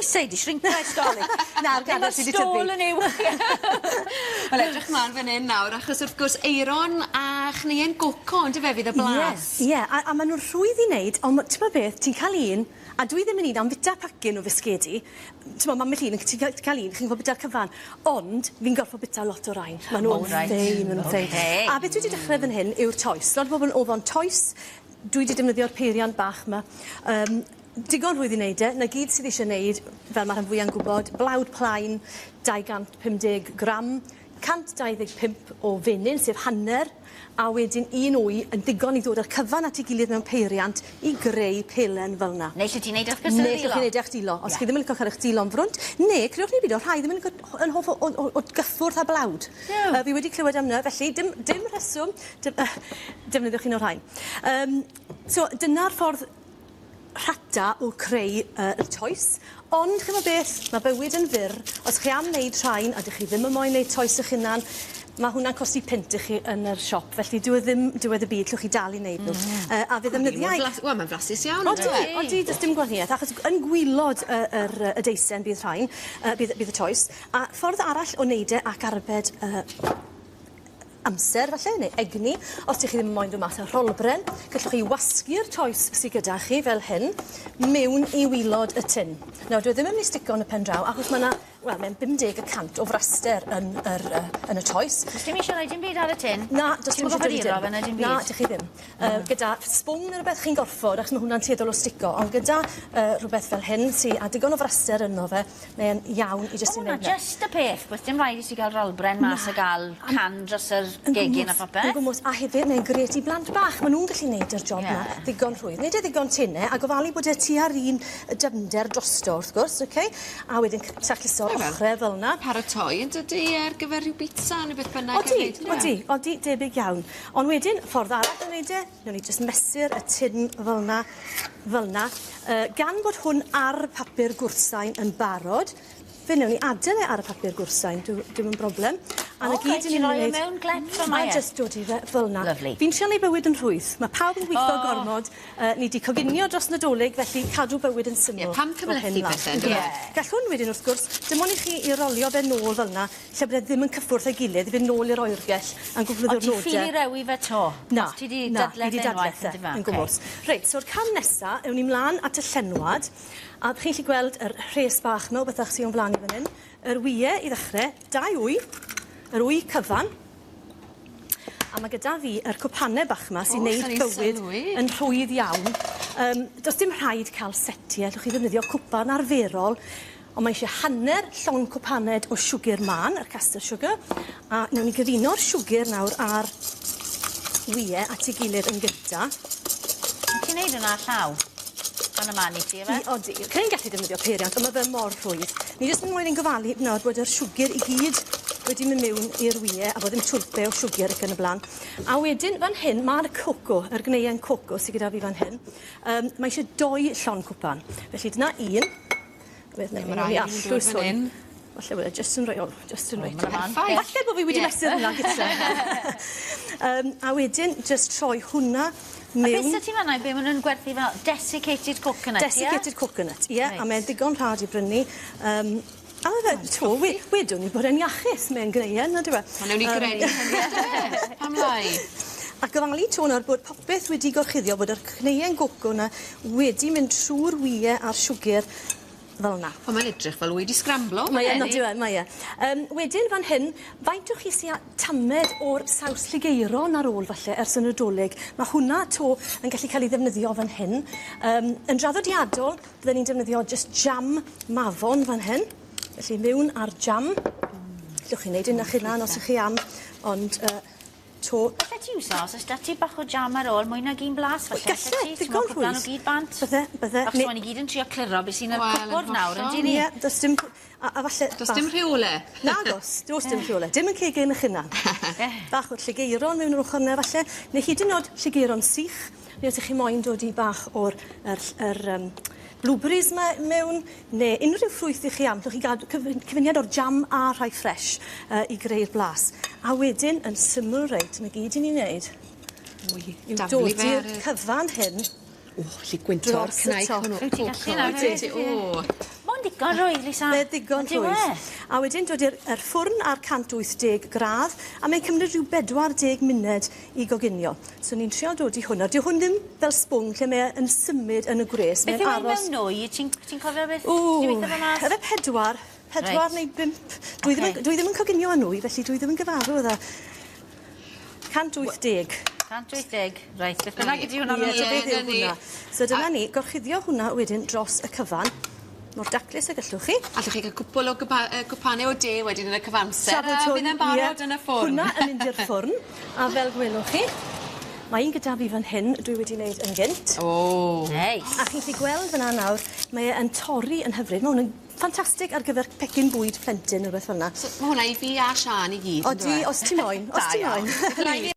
coesau 'di shrinco ers 'Dolig. Na'r gadar sy 'di tyfu. Ma'r stôl yn uwch. Wel edrych mlan fan 'yn nawr achos wrth gwrs aeron a chneuen goco on'd yfe fydd y blas? Ie ie a a ma' nw'n rhwydd i neud on' ma' t'mod beth ti'n ca'l un a dwi ddim yn un am fita pacyn o fisgedi t'mo' ma' ambell un yn ti'n ca'l ti ca'l un chi'n gorffo bita'r cyfan ond fi'n gorffo bita lot o rain. Ma' nw'n O reit. ffein ma' nw'n ffein. Oce. A beth dwi 'di dechre fan hyn yw'r toes. Lot o bobol yn ofon toes dwi 'di defnyddio'r peiriant bach 'ma yym digon rhwydd i neud e 'na gyd sydd isie neud fel ma' rhan fwya'n gwbod blawd plaen 250 gram 125 o fenyn sef hanner a wedyn un wy yn ddigon i ddod â'r cyfan at 'i gilydd mewn peiriant i greu pelen fel 'na. Neu 'lly ti neud e wrth gwrs yn Neu 'llwch chi neud e â'ch dwylo. Os chi ddim yn lico ca'l 'ych dwylo'n frwnt ne' crewch ni bido rhai ddim yn lico yn hoff o o o gyffwrdd â blawd. No. Fi wedi clywed am 'na felly dim dim rheswm defnyddiwch un o'r rhain. Yym so dyna'r ffordd rhata o creu y toes ond ch'mo' beth ma' bywyd yn fyr os chi am neud rhain a 'dych chi ddim yn moyn neud toes 'ych hunan ma' hwnna'n costi punt i chi yn yr siop felly dyw e ddim diwedd y byd 'llwch chi dal i neud n'w. Yy a fe ddefnyddiai... Wel ma'n flasus iawn on'd yw e? Odi odi do's dim gwahanieth achos yn gwilod y yr yy y deisen bydd rhain yy bydd bydd y toes a ffordd arall o neud e ac arbed yy amser falle neu egni os 'dych chi ddim yn moyn dod mas â rholbren gallwch chi wasgu'r toes sy gyda chi fel hyn miwn i wilod y tin. Nawr dyw e ddim yn myn' i stico yn y pen draw achos ma' 'na wel mae'n 50 y cant o fraster yn yr yy yn y toes. Do's dim isie roi dim byd ar y tin? Na do's dim Ti'm yn isie gorfod dim iro fe na dim byd? Na 'dych chi ddim. Yy gyda sbwng ne' rwbeth chi'n gorffod achos ma' hwnna'n tueddol o stico ond gyda yy rhwbeth fel hyn sy â digon o fraster yno fe mae e'n iawn i jyst O i ma' neud 'na. jyst y peth bos dim raid i ti ga'l rolbren mas a ga'l can dros yr gegin a popeth. Yn gwmws a hefyd mae'n grêt i blant bach ma' nw'n gallu neud yr job 'na ddigon rhwydd. Neud e ddigon tene a gofalu bod e tua'r un yy dyfnder drosto wrth gwrs oce? A wedyn tacluso'r ochre fel 'na. Paratoi yndydi ar gyfer rhyw bitsa ne' beth bynnag Odi odi odi debyg iawn. Ond wedyn ffordd arall o neud e Newn ni jyst mesur y tin fel 'na fel 'na. Yy gan bod hwn ar papur gwrthsain yn barod fe newn ni adel e ar y papur gwrthsain dyw dim yn broblem. A 'na gyd 'yn ni'n O reit ti roi e neud... mewn glep fel 'ma ie? A jyst dodi fe fel 'na. Lyfli. Fi'n trial neud bywyd yn rhwydd. Ma' pawb yn gwitho gormod yy ni 'di coginio dros Nadolig felly cadw bywyd yn syml. Ie pam cymlethu pethe yndyfe? Ie. Gall hwn wedyn wrth gwrs dim on' i chi i rolio fe nôl fel 'na lle bod e ddim yn cyffwrdd â'i gilydd i fynd nôl i'r oergell am gwpwl o Ond ti ddiwrnode. ffili rewi fe 'to? Na. Os ti 'di na, dadleth fi 'di e unwaith dadleth e yndyfe? yn gwmws. Reit so'r cam nesa ewn ni mlan at y llenwad a chi'n 'llu gweld yr rhes bach 'ma o bethach sy o'n flan i fan 'yn. Yr wye i ddechre, dau wy, yr wy cyfan, a ma' gyda fi yr cwpane bach 'ma sy'n neud bywyd yn rhwydd iawn. Yym do's dim rhaid ca'l setie allwch chi ddefnyddio cwpan arferol Ond mae eisiau hanner llond cwpaned o siwgr mân, yr caster sugar, a newn ni gyfuno'r siwgr nawr a'r wye at ei gilydd yn gynta. Wyt ti'n neud hwnna â llaw? Fan y man i ti yfe? I odi. Chi'n gallu defnyddio peiriant ond ma' fe mor rhwydd. Ni jyst yn moyn ein gofalu nawr bod yr siwgr i gyd wedi myn' miwn i'r wye a bod ddim twlpe o siwgr ac yn y bla'n. A wedyn fan hyn ma'r coco, yr gneuen coco sy gyda fi fan hyn. Yym mae isie doi llond cwpan. Felly dyna un. Beth neu' fi arllwys hwn. Falle bod e jyst yn rhoi o jyst yn reit. Perffaith. Falle bo' fi wedi mesur hwnna gytre. Yym a wedyn jyst troi hwnna mewn. A beth sy ti fan 'na be' ma' nw'n gwerthu fel desiccated coconut ie? Desiccated coconut ie a mae e'n ddigon rhad i brynu. Yym a ma' fe t'mo' wedwn i bod e'n iachus mae'n graean on'd yw e? Wel newn ni gredu hynny yndyfe? Pam lai? A gofalu 'to nawr bod popeth wedi gorchuddio bod yr cneuen goco 'na wedi mynd trw'r wye a'r siwgr fel 'na. O mae'n edrych fel wy 'di sgramblo. Mae e on'd yw e mae e. Yym wedyn fan hyn faint o chi sy â tamed o'r saws llugaeron ar ôl falle ers y Nadolig? Ma' hwnna 'to yn gallu ca'l 'i ddefnyddio fan hyn. Yym yn draddodiadol bydden ni'n defnyddio jyst jam mafon fan hyn. Felly miwn â'r jam. Allwch chi neud un o'ch hunan os 'ych chi am ond yy 'to. Gallet ti iwso os o's 'da ti bach o jam ar ôl mwy nag un blas falle allet ti? Galle, digon rhwydd. T'mo' cwpan o gyd bant. Bydde bydde. Achos ma' ni gyd yn trio cliro be' sy yn yr cwpwrdd nawr on'd 'yn ni? Ie do's dim a falle... Do's dim rheole. Nagos do's dim rheole. Dim yn cegin 'ych hunan. Bach o'r llugaeron mewn yr ochor 'ne falle neu hyd yn o'd llugaeron sych neu os 'ych chi moyn dod i bach o'r yr yr yym blueberries 'ma mewn ne' unrhyw ffrwyth 'ych chi am. Allwch chi ga'l cyfuniad o'r jam a rhai ffres yy i greu'r blas. A wedyn yn syml reit 'na gyd 'yn ni'n neud yw dodi'r cyfan hyn O 'llu gwynto'r cnau cwnnw. Wyt ti'n gallu nawr hefyd? O! Ma' 'wn Hwnna'n ddigon rwydd, Lisa. Mae ddigon On'd yw e? rhwydd. A wedyn dod i'r yr ffwrn ar 180 gradd a mae'n cymryd rhyw 40 munud i goginio. So ni'n trial dod i hwnna. Dyw hwn ddim fel sbwng lle mae e yn symud yn y gwres. Beth Mae'n yw e aros mewn nwy? Ti'n ti cofio beth? Ww, Ti'n weithio fe mas? Efe pedwar, pedwar Reit. neu bump. Dwi ddim, Ocê. yn, dwi ddim yn coginio â nwy, felly dwi ddim yn gyfarwydd â 180. 180. Reit, beth bynnag ydi hwnna Ie, mewn so beth Ie, yw 'na ni. hwnna. So dyna ni, gorchuddio hwnna wedyn dros y cyfan. Mor daclus y gallwch chi. Allwch chi gael cwpwl o gypa- yy cwpanau o de wedyn yn y cyfamser Tra bod a hwn- bydd e'n barod ie, yn y ffwrn. Hwnna yn mynd i'r ffwrn, a fel gwelwch chi, mae un gyda fi fan hyn, dwi wedi wneud yn gynt. O. Neis. A chi'n gallu gweld fyna nawr, mae e yn torri yn hyfryd. Mae hwn yn ffantastig ar gyfer pecyn bwyd plentyn neu rhywbeth fel 'na. So, ma' hwnna i fi a Siân i gyd. Odi, os ti moyn, os ti moyn. Rhaid